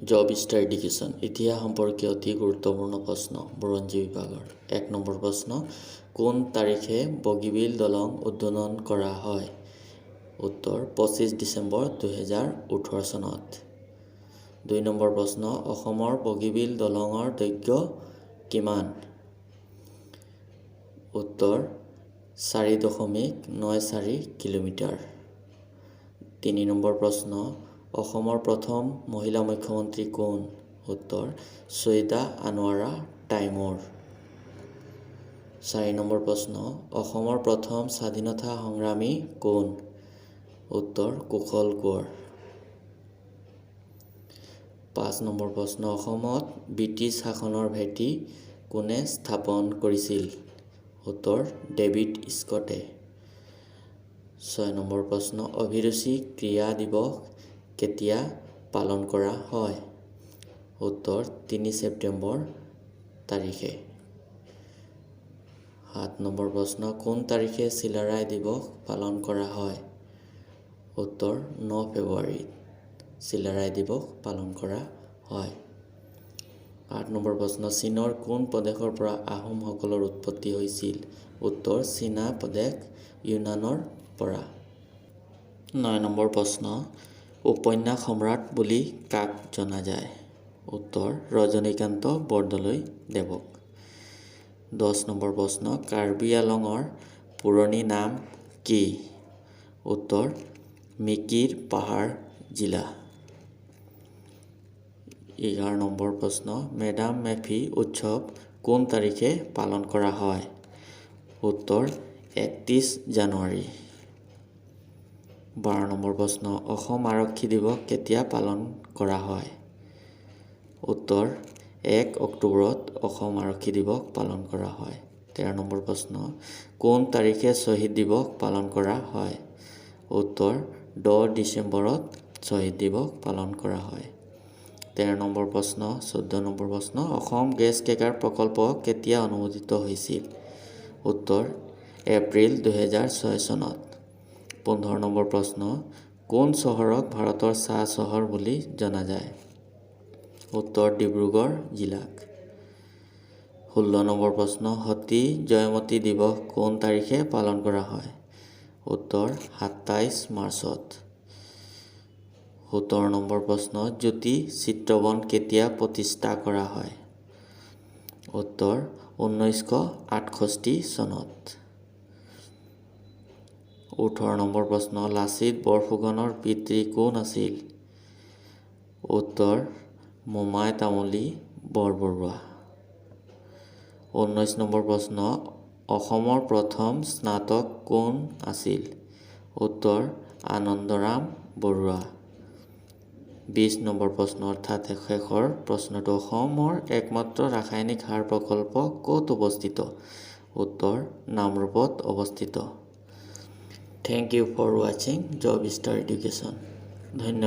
Job star education. ইতিহাস সম্পৰ্কীয় অতি গুৰুত্বপূৰ্ণ প্ৰশ্ন, বুৰঞ্জী বিভাগৰ। 1 নম্বৰ প্ৰশ্ন, কোন তাৰিখে বগীবিল দলং উদ্বোধন কৰা হয়? উত্তৰ, 25 ডিচেম্বৰ 2018 চনত। 2 নম্বৰ প্ৰশ্ন, অসমৰ বগীবিল দলঙৰ দৈৰ্ঘ্য কিমান? উত্তৰ, 4.94 কিলোমিটাৰ। 3 নম্বৰ প্ৰশ্ন, অসমৰ প্ৰথম মহিলা মুখ্যমন্ত্ৰী কোন? উত্তৰ, ছৈয়দা আনোৱাৰা টাইমূৰ। 4 নম্বৰ প্ৰশ্ন, অসমৰ প্ৰথম স্বাধীনতা সংগ্ৰামী কোন? উত্তৰ, কুশল কোঁৱৰ। 5 নম্বৰ প্ৰশ্ন, অসমত ব্ৰিটিছ শাসনৰ ভেটি কোনে স্থাপন কৰিছিল? উত্তৰ, ডেভিড স্কটে। 6 নম্বৰ প্ৰশ্ন, অভিৰুচি ক্ৰীড়া দিৱস কেতিয়া পালন কৰা হয়? উত্তৰ, 3 ছেপ্টেম্বৰ তাৰিখে। 7 নম্বৰ প্ৰশ্ন, কোন তাৰিখে চিলাৰায় দিৱস পালন কৰা হয়? উত্তৰ, 9 ফেব্ৰুৱাৰীত চিলাৰায় দিৱস পালন কৰা হয়। 8 নম্বৰ প্ৰশ্ন, চীনৰ কোন প্ৰদেশৰ পৰা আহোমসকলৰ উৎপত্তি হৈছিল? উত্তৰ, চীনা প্ৰদেশ ইউনানৰ পৰা। 9 নম্বৰ প্ৰশ্ন, উপন্যাস সম্ৰাট বুলি কাক জনা যায়? উত্তৰ, ৰজনীকান্ত বৰদলৈ দেৱক। 10 নম্বৰ প্ৰশ্ন, কাৰ্বি আংলঙৰ পুৰণি নাম কি? উত্তৰ, মিকিৰ পাহাৰ জিলা। 11 নম্বৰ প্ৰশ্ন, মেডাম মেফি উৎসৱ কোন তাৰিখে পালন কৰা হয়? উত্তৰ, 31 জানুৱাৰী। 12 নম্বৰ প্ৰশ্ন, অসম আৰক্ষী দিৱস কেতিয়া পালন কৰা হয়? উত্তৰ, 1 অক্টোবৰত অসম আৰক্ষী দিৱস পালন কৰা হয়। 13 নম্বৰ প্ৰশ্ন, কোন তাৰিখে শ্বহীদ দিৱস পালন কৰা হয়? উত্তৰ, 10 ডিচেম্বৰত শ্বহীদ দিৱস পালন কৰা হয়। 13 নম্বৰ প্ৰশ্ন, 14 নম্বৰ প্ৰশ্ন, অসম গেছ ক্ৰেকাৰ প্ৰকল্প কেতিয়া অনুমোদিত হৈছিল? উত্তৰ, এপ্ৰিল 2006 চনত। 15 নম্বৰ প্ৰশ্ন, কোন চহৰক ভাৰতৰ চাহ চহৰ বুলি জনা যায়? উত্তৰ, ডিব্ৰুগড় জিলাক। 16 নম্বৰ প্ৰশ্ন, সতী জয়মতী দিৱস কোন তাৰিখে পালন কৰা হয়? উত্তৰ, 27 মাৰ্চত। 17 নম্বৰ প্ৰশ্ন, জ্যোতি চিত্ৰবন কেতিয়া প্ৰতিষ্ঠা কৰা হয়? উত্তৰ, 1968 চনত। 18 নম্বৰ প্ৰশ্ন, লাচিত বৰফুকনৰ পিতৃ কোন আছিল? উত্তৰ, মোমাই তামুলী বৰবৰুৱা। 19 নম্বৰ প্ৰশ্ন, অসমৰ প্ৰথম স্নাতক কোন আছিল? উত্তৰ, আনন্দৰাম বৰুৱা। 20 নম্বৰ প্ৰশ্ন, অৰ্থাৎ শেষৰ প্ৰশ্নটো, অসমৰ একমাত্ৰ ৰাসায়নিক সাৰ প্ৰকল্প ক'ত অৱস্থিত? উত্তৰ, নামৰূপত অৱস্থিত। Thank you for watching Job Star Education. ধন্যবাদ।